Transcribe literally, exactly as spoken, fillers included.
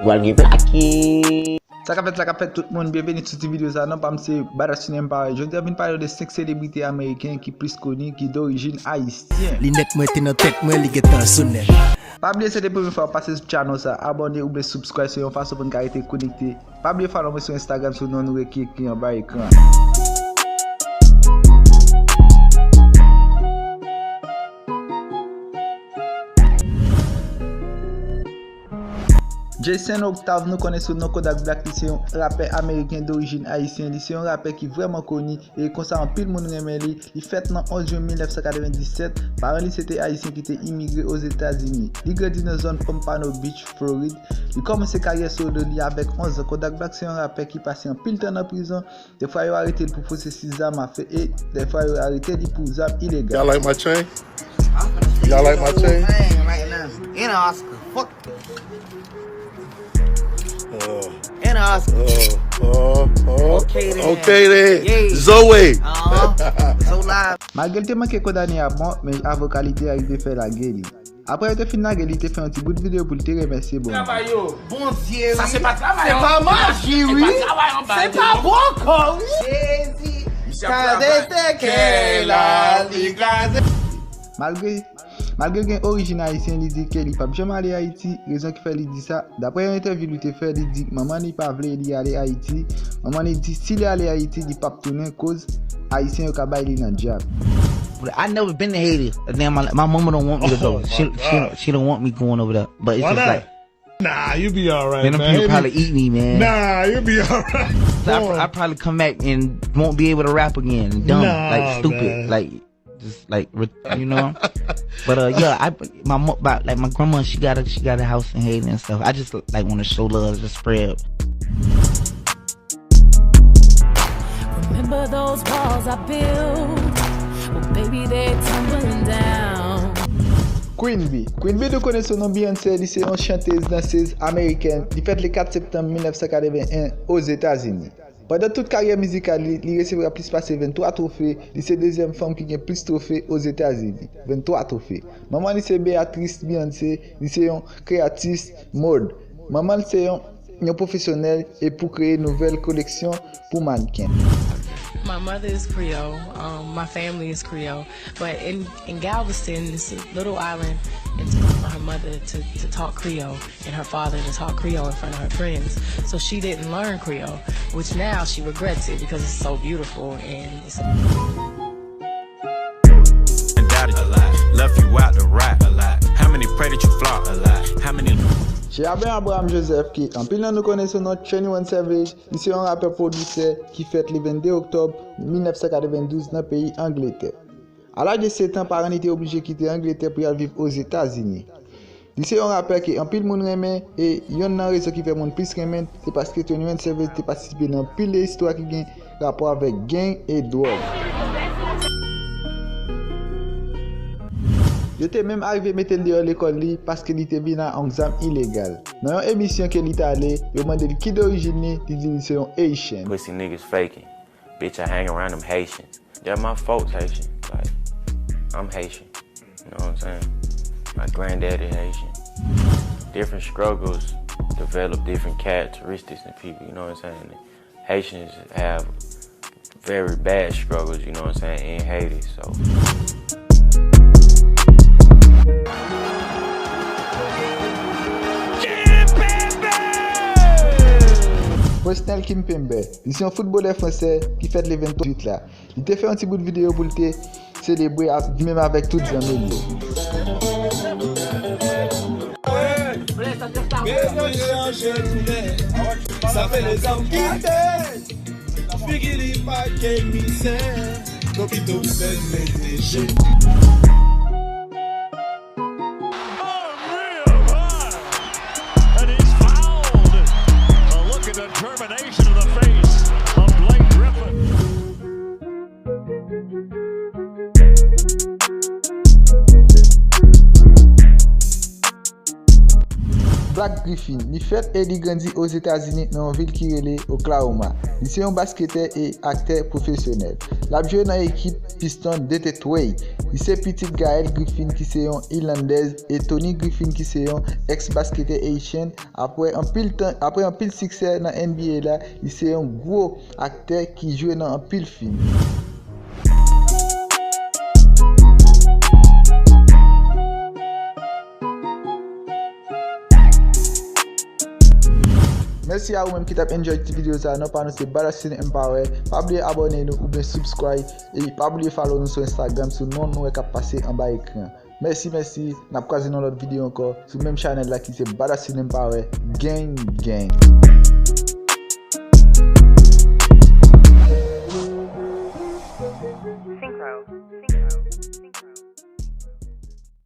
Pral gen plake. Sa k ap fèt, sa k ap fèt tout moun, byenveni sou ti videyo sa. Non pa m se Badass Empire. Jodi a vin pale de senk selebrite ameriken ki plis koni, ki dorijin ayisyen. Linèt mwen te nan tèt mwen, li gentan sou nèt. Pa bliye, se te premye fwa w pase sou channel sa, abòne oubyen subscribe, se yon fason pou n ka rete konekte. Pa bliye follow mwen sou Instagram sou non nou ki ekri anba ekran an. Jason Octave, nou konnen sou non Kodak Black, li se yon rapè ameriken dorijin ayisyen. Li se yon rapè ki vrèman koni e konsa anpil moun renmen li. Li fèt nan onz jen mil nèf san katrevenndisèt. Paran li se te ayisyen ki te imigre Ozetazini. Li grandi nan zòn Pompano Beach, Florid. Li kòmanse karyè solo li avèk onz an. Kodak Black se yon rapè ki pase anpil tan nan prizon. Dèfwa yo arete l pou posesi zam afe e dèfwa yo arete li pou zam ilegal. Y'all like my chain? Y'all like my chain? Thing right now. And an Oscar. Fuck. Uh, And an Oscar. Uh, uh, uh, okay then. Okay then. Yay. Zoe. Uh-huh. So live. Malgre l te manke kondane a mò, men avoka li te arive fè lage li. Apre yo te fin lage li, te fè yon ti bout videyo pou l te remèsye Bondye. Travay yo. Bondye, wi. Sa se pa travay, se pa maji, wi. Se pa travay anba. Se pa bòkò, wi. Jezi. Misye ap travay. Kraze sèkèy la, li kraze. Malgre, malgre l gen orijin ayisyen, li di ke li p ap janm ale Ayiti. Rezon ki fè li di sa, dapre yon entèvyou li te fè, li di manman li pa vle li ale Ayiti. Manman li di si li ale Ayiti, li p ap tounen koz ayisyen yo ka bay li nan dyab. I never been to Haiti. And then my, my mama don't want me to go. Oh my God. She, she, she don't want me going over there. But it's just like, nah, you be all right, man. Then them people probably eat me, man. Nah, you be all right. So I, I probably come back and won't be able to rap again. Dumb, like, stupid, like, just like, you know. But uh, yeah, I, my mo- but, like, my grandma, she got a she got a house in Haiti and stuff. I just like want to show love, just spread. Remember those walls I built? Well, baby, they're tumbling down. Queen Bee. Queen Bee, nou konnen sou non Beyoncé, li se yon chantez, dansez amerikèn. Li fèt le kat septanm mil nèf san katreven en Ozetazini. Pandan tout karyè mizikal li, li resevwa plis pase venntwa twofe. Li se dezyèm fanm ki gen plis twofe Ozetazini, venntwa twofe. Manman li se Beatrice Beyoncé, li se yon kreyatris mòd. Manman l se yon yon pwofesyonèl e pou kreye nouvèl koleksyon pou mannken. My mother is Creole. Um, my family is Creole. But in, in Galveston, it's a little island, and for her mother to, to talk Creole and her father to talk Creole in front of her friends. So she didn't learn Creole, which now she regrets it because it's so beautiful and it's Left you out to rot. How many pray that you flop? How many Jeaben Abraham Joseph, ke anpil nan nou konnen sou non Twenty One Savage, li se yon rapè pwodisè ki fèt le vennde oktòb mil nèf san katrevendouz nan peyi Angletè. A laj de sèt an, paran li te oblije kite Angletè pou y al viv Ozetazini. Li se yon rapè ke anpil moun renmen, e yonn nan rezon ki fè moun plis renmen l, se paske Twenty One Savage te patisipe nan anpil de istwa ki gen rapò avèk gang e dwòg. Yo te menm arive mete l deyò lekòl li paske li te vin a yon zam ilegal. Nan yon emisyon ke li t ale, yo mande l ki dorijin li, li di li se yon Haitian. Pussy niggas faking. Bitch, I hang around them Haitians. Yeah, my folks Haitian. Like, I'm Haitian. You know what I'm saying? My granddaddy Haitian. Different struggles develop different characteristics in people, you know what I'm saying? Haitians have very bad struggles, you know what I'm saying, in Haiti, so. Presnel Kimpembe, li se yon foutbolè fransè ki fèt le venntuit la. Li te fè yon ti bout videyo pou l te selebre menm avèk tout zanmi l yo. Figi li pa gen mizè, Lopito fè l mete je. Unreal, huh? And he's fouled. A look at the determination of the face of Blake Griffin. Blake Griffin, li fèt e li grandi Ozetazini nan yon vil ki rele Oklahoma. Li se yon basketè e aktè pwofesyonèl. L ap jwe nan ekip Pistons Detroit. Li se pitit Gaëlle Griffin ki se yon Ilandèz e Tony Griffin ki se yon ex basketè Ayisyen. Apre anpil tan, apre anpil siksè nan N B A la, li se yon gwo aktè ki jwe nan anpil fim. Mèsi a ou menm ki t ap enjoy ti videyo sa. Non pa nou se Badass Cine Empire. Pa bliye abòne nou oubyen subscribe. E pa bliye follow nou sou Instagram sou non nou wè k ap pase anba ekran. Mèsi, mèsi. N ap kwaze nan lòt videyo ankò sou menm chanèl la ki se Badass Cine Empire. Gang, gang.